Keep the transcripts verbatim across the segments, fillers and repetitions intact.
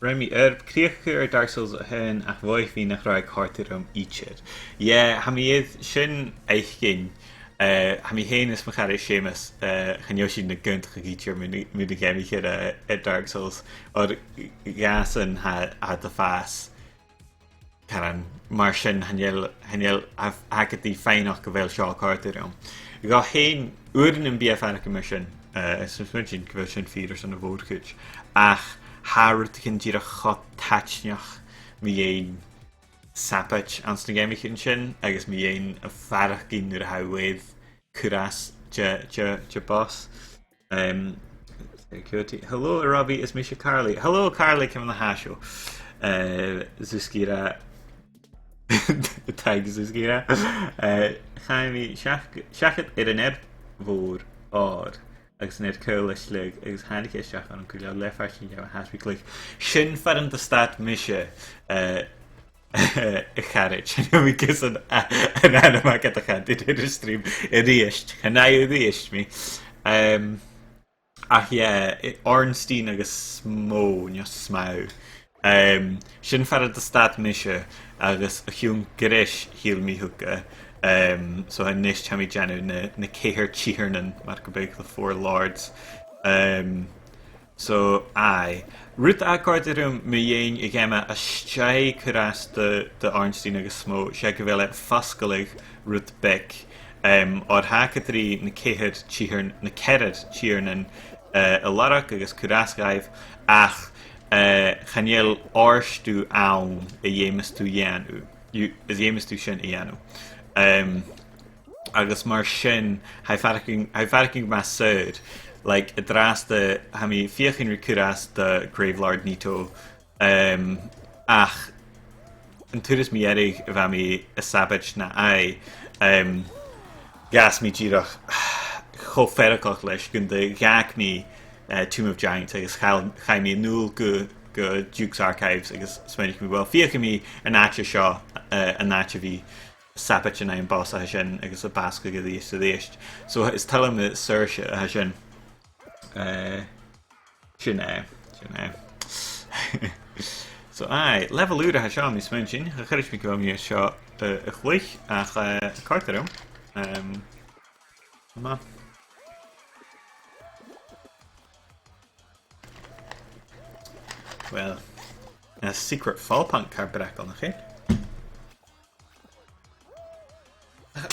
Rinn mi oidhirp crìoch air Dark Souls a h-aon ach bha mi nach robh e a' còrdadh rium idir. Yeah, tha mi air sin fhaicinn. Eh, tha mi fhìn is mo charaid Seumas, eh, chan eil sinn na gu h-iongantach idir mu na, mu na geamaichean, eh, air Dark Souls. Oir dhàsan tha, tha iad a' fàs caran mar sin, chan eil, chan eil, tha, tha agad ri faighneachd gu bheil seo a' còrdadh rium. Dhomh fhìn, uaireannan bidh e a' faireachdainn mar sin, eh, is tha mi a' smaointinn gu bheil sin fìor airson a' mhòr-chuid. Ach tha rudeigin dìreach cho taitneach mu dheidhinn sabaid anns na geamaichean sin, agus mu dheidhinn a' faireachdainn nuair a tha thu air cur às de, de, de boss. Um, security. Hello, Robbie, is mise Carly. Hello, Carly, ciamar a tha sibh? Eh, Zuzkira. Thank you, Zuzkira. Eh, chaidh mi seach-, seachad air an fhear mhòr òir agus an fhear caol a' sligeadh agus thàinig e a-steach orm gu leòr le fairsing a tha mi a' cluich. Sin far an do stad mise, eh, a charaid. Chan eil mi gus an, an ainm agad a chantainn air an stream a-rithist. Chan fhaigh thu a-rithist mi. Um, ach yeah, i-, Ornstein agus Smo, no Smau. Um, sin far an do stad mise agus o chionn greis thill mi thuca. Um, so a-nis tha mi a' dèanamh na, na ceithir tighearnan, mar gum biodh, the four lords. Um, So, aye. Rud a tha a' còrdadh rium mu dheidhinn a' gheama às dèidh cur às do, do Ornstein agus Smo, 's e gu bheil e a' fosgladh rud beag, em, oir tha agad ri na ceithir tighearn-, na ceithir tighearnan, eh, a lorg agus cur às dhaibh, ach, eh, chan eil òrdugh ann a dh'fheumas tu dhèanamh, a dh'fheumas tu sin a dhèanamh. Em, agus mar sin, tha e a' faireachdainn, tha e a' faireachdainn gu math saor. Like, an-dràsta, tha mi a' feuchainn ri cur às do Gravelord Nito, em, ach an turas mu dheireadh a bha mi a' sabaid na aghaidh, em, dh'fhàs mi dìreach cho faireachdail leis gun do dh'fhàg mi, eh, Tomb of Giants agus chaidh, chaidh mi a-null gu, gu Duke's Archives agus smaoinich mi, well, feuchaidh mi an àite seo, eh, an àite a bhith sabaid an aon bhàs a tha sin agus a' bàsachadh a-rithist a-rithist. So is toil leam an saoirse a tha sin. Eh, sin e, sin e. So aye, level ùr a tha seo, tha mi a' smaointinn. Cha chreid mi gu bheil mi air seo, eh, a chluich, ach, eh, tha e a' còrdadh rium. Em, ma. Well, a secret falpunk car brackle, nach e?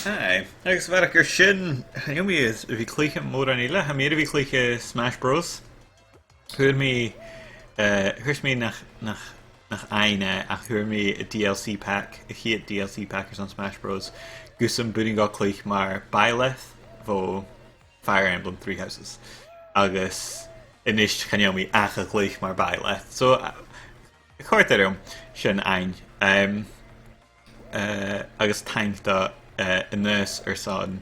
Aye, agus a bharrachd air sin, chan eil mi air a bhith a' cluich mòran eile, tha mi air a bhith a' cluich Smash Bros. Chuir mi, eh, thuirt mi nach, nach, nach fhaighinn e, ach chuir mi an D L C pack, a' chiad D L C pack airson Smash Bros, gus am b' urrainn dhomh cluich mar Byleth bho Fire Emblem Three Houses. Agus a-nis chan eil mi ach a' cluich mar Byleth. So, eh, chòrd e rium sin fhaighinn. Em, eh, agus taing do, eh, Aonghas airson,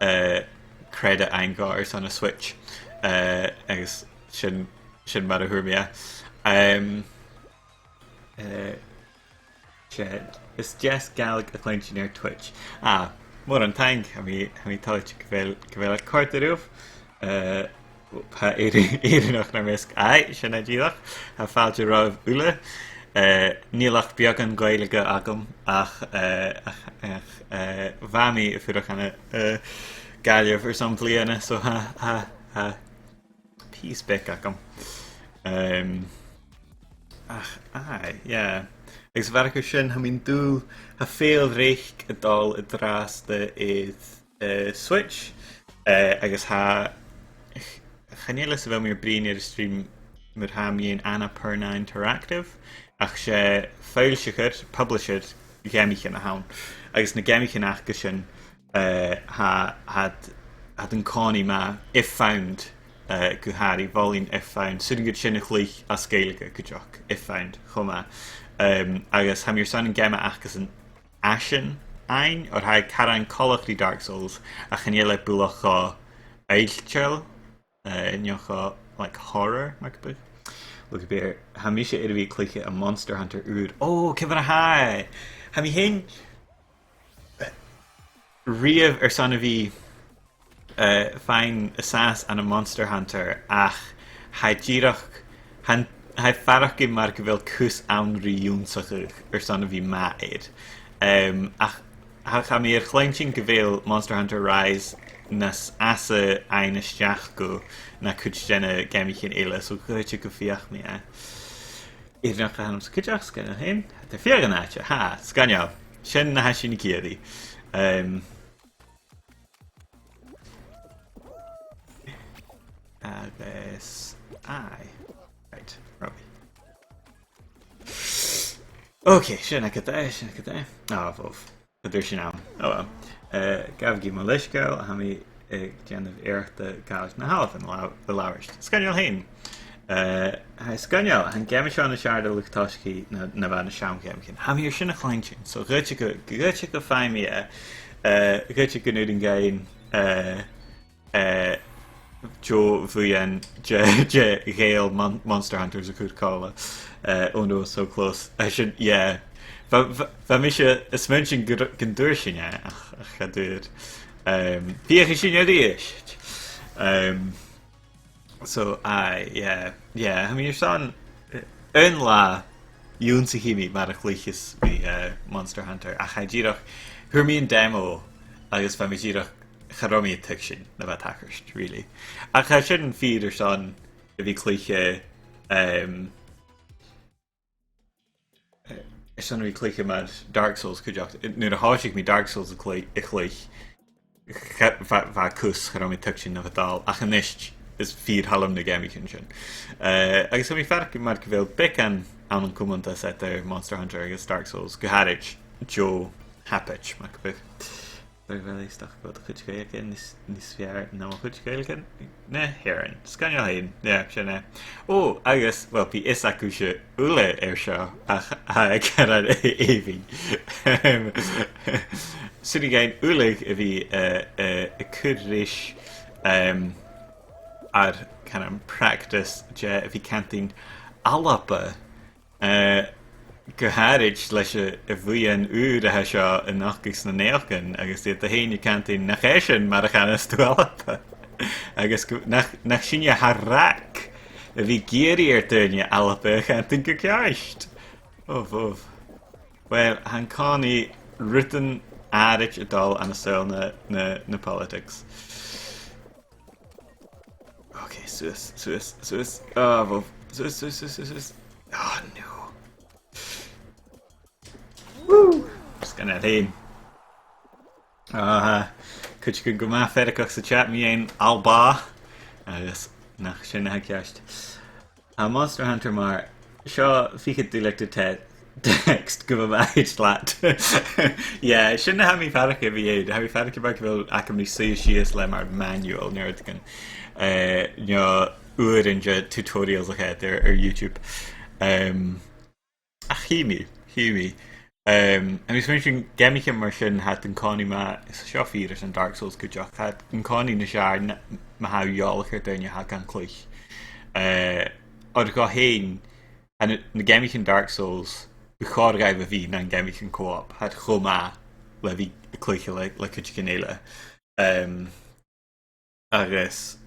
eh, credit fhaighinn dhomh airson a' Switch. Eh, agus sin, sin mar a fhuair mi e. Em, eh, 'S e, is deas Gàidhlig a chluinntinn air Twitch. Ah, mòran taing, tha mi, tha mi toilichte gu bheil, gu bheil e a' còrdadh riut. Eh, tha Èirinn-, Èireannach nam measg. Aye, sin e dìreach. Tha fàilte romhaibh uile. Eh, chan eil ach beagan Gàidhlig agam, ach, eh, ach, ach, eh, bha mi a' fuireach ann an, eh, Gaillimh airson bliadhna, so tha, tha, tha pìos beag agam. Em, ach, aye, yeah. Agus a bharrachd air sin, tha mi an dùil, tha fèill reic a' dol an-dràsta air, eh, Switch, eh, agus tha, chan eil fhios a bheil mi air bruidhinn air an stream mar-thà mu dheidhinn Annapurna Interactive, ach 's e foillsichear, publisher, gheamaichean a th' ann. Agus na geamaichean aca sin, eh, tha, tha iad, tha iad an-còmhnaidh math, If Found, eh, gu h-àraidh, mholainn If Found. 'S urrainn dhut sin a chluich as Gaeilge cuideachd, If Found, cho math. Em, agus tha mi airson an geama aca-san, Ashen fhaighinn, oir tha e caran coltach ri Dark Souls, ach chan eil e buileach cho oillteil, eh, no cho, like, horror, mar gum biodh. Look a bit here. Tha mise air a bhith a' cluich am Monster Hunter ùr. Oh, ciamar a tha e? Tha mi fhìn, eh, riamh airson a bhith, eh, faighinn an sàs ann am Monster Hunter, ach tha e dìreach, tha an, tha e a' faireachdainn mar gu bheil cus ann ri ionnsachadh airson a bhith math air. Um, ach, ach tha mi air chluinntinn gu bheil Monster Hunter Rise nas fhasa fhaighinn a-steach gu na cuid de na geamaichean eile, so dh'fhaodte gum feuch mi e. Air nach ann sa cuideachd, sgoinneil fhèin. Tha e fìor ghnàthach, ha, sgoinneil. Sin na tha sinn ag iarraidh. Um, agus, aye. Right, Robbie. Okay, sin agad e, sin agad e. Ah, bhobh. An d' fhuair sinn ann? Oh well. Uh, gabhaidh mi mo leisgeul, tha mi ag déanamh iarrta Gàidhlig na h-Alba a labh-, a labhairt. Sgoinneil fhèin. Uh, tha e sgoinneil, tha an geama seo nas fheàrr do luchd-taistealaidh na, na bha na seann gheamaichean. Tha mi air sin a chluinntinn, so dh'fhaodte gu, dh'fhaodte gum faigh mi e, uh, dh'fhaodte gun urrainn dhuinn, uh, uh, deagh bhuidheann de, de Ghàidheil Mon-, Monster Hunters a chur còmhla. Uh, oh no, so close. I should, yeah. Bha, bha, bha mise a' smaointinn gun, gun d' fhuair sinn e, ach, ach cha d' fhuair. Um, feuchaidh sinn a-rithist. Um, so, aye, yeah, yeah. Tha mi airson, uh, aon latha, dh'ionnsaich mi mar a chluicheas mi, uh, Monster Hunter. Ach tha e dìreach, fhuair mi an demo, agus bha mi dìreach, cha robh mi a' tuigsinn na bha a' tachairt, really. Ach tha sin fìor airson a bhith a' cluiche, um, airson a bhith a' cluiche mar Dark Souls cuideachd. Nuair a thòisich mi Dark Souls a' clui-, a chluich, cha-, bha, bha e cus, cha robh mi a' tuigsinn na bha a' dol, ach a-nis is fìor thoil leam na geamaichean sin. Uh, agus tha mi a' faireachdainn mar gu bheil beagan ann an cumanta eadar Monster Hunter agus Dark Souls, gu h-àraid deagh thabaid, mar gum biodh. Bha e uabhasach gu bheil a' chuid Gàidhlig nas, nas fheàrr na mo chuid Gàidhlig na h-Èireann. Sgoinneil fhèin. Yeah, sin e. Oh, agus, well, bidh fios agaibhse uile air seo, ach tha e car èibhinn. Um, 's urrainn dhuinn uile a bhith, uh, uh, a' cur ris, um, ar kind of practice de a bhith a' cantainn Alba. Uh, gu h-àraid leis a', a' bhuidheann ùr a tha seo a' nochdadh sna naidheachdan, agus iad fhèin a' cantainn nach e sin mar a chanas tu Alba. Agus gu-, nach, nach sinne tha rag a bhith ag iarraidh air daoine Alba a chantainn gu ceart. Oh, bhobh. Well, tha an-còmhnaidh rudan àraid a' dol ann an saoghal na, na, na politics. Okay, suas, suas, suas. Ah, bhobh. Suas, suas, suas, suas, suas. Oh, no. Woo! Sgoinneil fhèin. Ah, cuideigin gu math feargach sa chat mu dheidhinn Alba. Agus nach sin a tha ceart. Tha Monster Hunter mar seo fichead duilleag de te-, text gu bheil math leat. Yeah, sin na tha mi a' faireachdainn a bhith air. Tha mi a' faireachdainn mar gu bheil agam ri suidhe sìos le mar manual no rudeigin. Eh, no uairean de tutorials a chur air, air YouTube. Um, ach chì mi, chì mi. Um, tha mi a' smaointinn geamaichean mar sin, tha iad an-còmhnaidh math, is seo fìor airson Dark Souls cuideachd, tha iad an-còmhnaidh nas fheàrr na, ma tha thu eòlach air daoine a tha gan cluich. Eh, oir dhomh fhèin, tha na, na geamaichean Dark Souls, bu chòir dhaibh a bhith nan geamaichean co-op, tha iad cho math le bhith a' cluiche le, le cuideigin eile. Um, agus,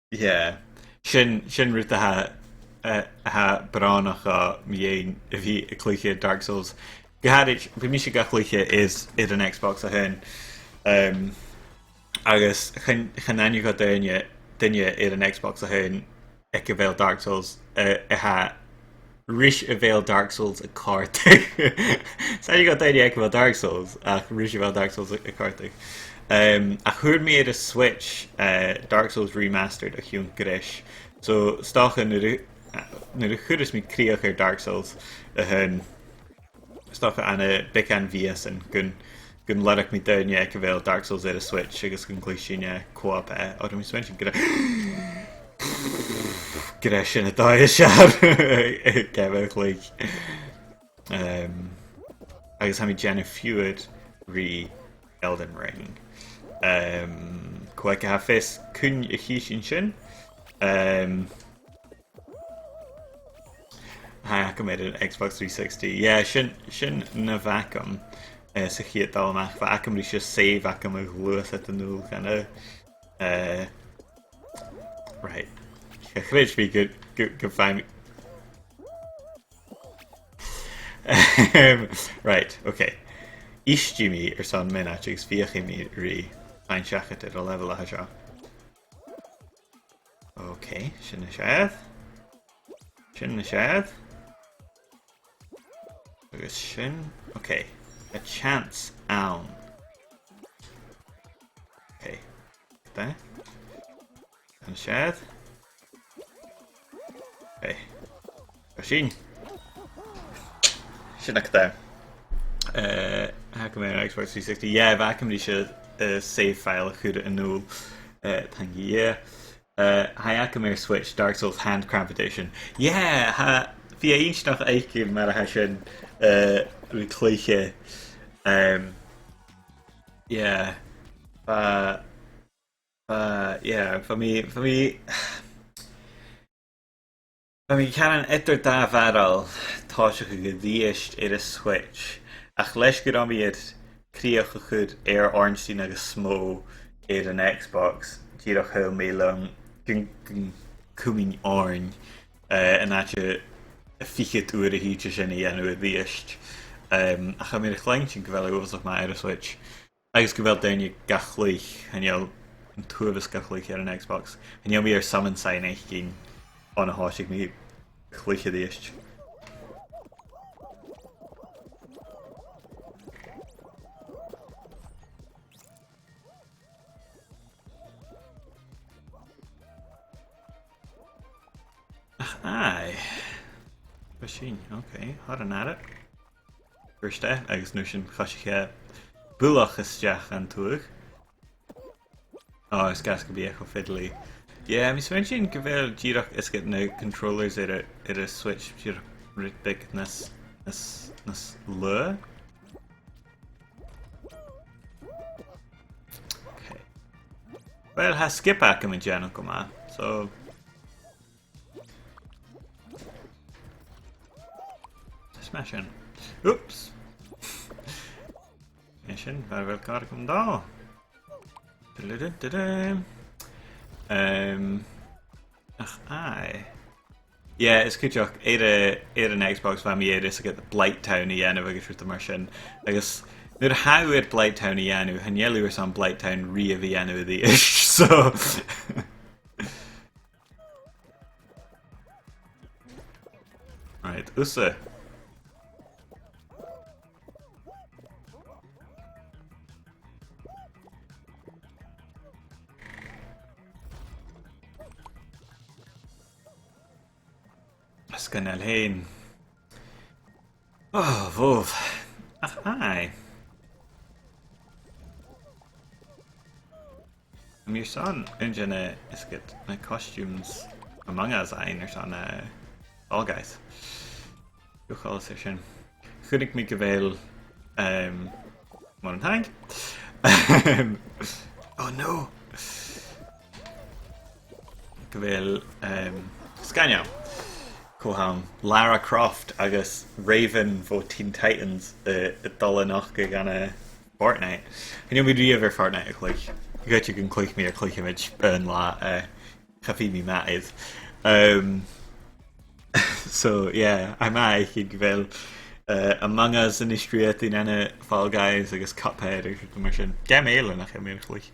yeah. Sin, sin rud a tha, eh, a tha brònach dhomh mu dheidhinn a bhith a' cluiche Dark Souls. Gu h-àraid, bidh mise ga chluiche is air an Xbox a h-aon. Um, agus chan, chan aithne dhomh duine, duine air an Xbox a h-aon aig a bheil Dark Souls, eh, a tha ris a bheil Dark Souls a' còrdadh. 'S aithne dhomh daoine aig a bheil Dark Souls, ach ris a bheil Dark Souls a' còrdadh. Um, ach fhuair mi air a' Switch, eh, Dark Souls Remastered o chionn greis. So, 's dòcha nuair a, nuair a chuireas mi crìoch air Dark Souls a h-aon, 's dòcha ann am beagan mhìosan gun, gun lorg mi daoine aig a bheil Dark Souls air a' Switch agus gun cluich sinn, eh, co-op e. Oir tha mi a' smaointinn gur e, gur e sin an dòigh as fheàrr geama a chluich. Um, agus tha mi a' dèanamh fiughair ri Elden Ring. Um, cò aige a tha fios cuin a chì sinn sin? Um, Tha agam air an Xbox three sixty. Yeah, sin, sin na bh' agam, eh, sa chiad dol a-mach. Bha agam ri save agam a ghluasad a-null, kind of. Eh, right. Cha chreid mi gu, gu, gum faigh mi, Ehm, right, okay. Èistibh mi airson mionaid agus feuchaidh mi ri faighinn seachad air an level a tha seo. Okay, sin nas fheàrr. Sin nas fheàrr. Agus sin. Okay. A chance ann. Okay. Dè? An seasamh. Okay. Sin. Sin agad e. Eh, tha agam air Xbox three sixty. Yeah, bha agam ris an, eh, save file a chur a-null. Eh, thank you, yeah. Eh, tha agam air Switch, Dark Souls Hand Cramp Edition. Yeah, tha, bha e inntinneach fhaicinn mar a tha sin, eh, ri cluiche. Ehm, yeah. Bha, bha, yeah, bha mi, bha mi, bha mi ceann eadar dà bharail tòiseachadh a-rithist air an Switch. Ach leis gun robh mi air crìoch a chur air Ornstein agus Smough air an Xbox, dìreach shaoil mi leam gun, gun cumainn oirnn, eh, an àite fichead uair a thìde sin a dhèanamh a-rithist. Ehm, ach tha mi air a chluinntinn gu bheil e uabhasach math air an Switch. Agus gu bheil daoine ga chluich, chan eil an t-uabhas ga chluich air an Xbox. Chan eil mi air Summon Sign fhaicinn on a thòisich mi a chluich a-rithist. Ach, aye. Bha sin, okay. Thoir an aire. Thuirt e, agus an uair sin choisich e buileach a-steach dhan tuagh. Oh, is gas gum bi e cho fiddly. Yeah, tha mi a' smaointinn gu bheil dìreach, is gu na controllers air a, air an Switch dìreach rud beag nas, nas, nas lugha. Okay. Well, tha skip agam an-dràsta gu math, so. Smash in. Oops. Sin, mar a bheil càradh agam dha. Du-du-du-du-du. Ehm, ach, aye. Yeah, is cuideachd, air a, air an Xbox bha mi air is gu Blighttown a dhèanamh agus rudan mar sin. Agus nuair a tha thu air Blighttown a dhèanamh, chan eil thu airson Blighttown a-riamh a dhèanamh a-rithist, so. Right, thusa. Sgoinneil fhèin. Oh, bhobh. Ach, aye. Tha mi airson aon de na, is gu na costumes Among Us fhaighinn airson, eh, Fall Guys. Gu coltas air sin. Chunnaic mi gu bheil, ehm, mòran taing. Ehm, oh no! Gu bheil, ehm, sgoinneil. Cò th' ann? Lara Croft agus Raven bho Teen Titans, eh, a' dol a-nochd gun, eh, Fortnite. Chan eil mi a-riamh air Fortnite a chluich. Ged a chluich mi e, cluichidh mi e aon latha, eh, cha bhi mi math air. Um, so, yeah, tha mi a' faicinn gu bheil, eh, Among Us a-nis a' dol a dhèanamh Fall Guys agus Cuphead agus rudan mar sin. Geama eile nach eil mi air a chluich.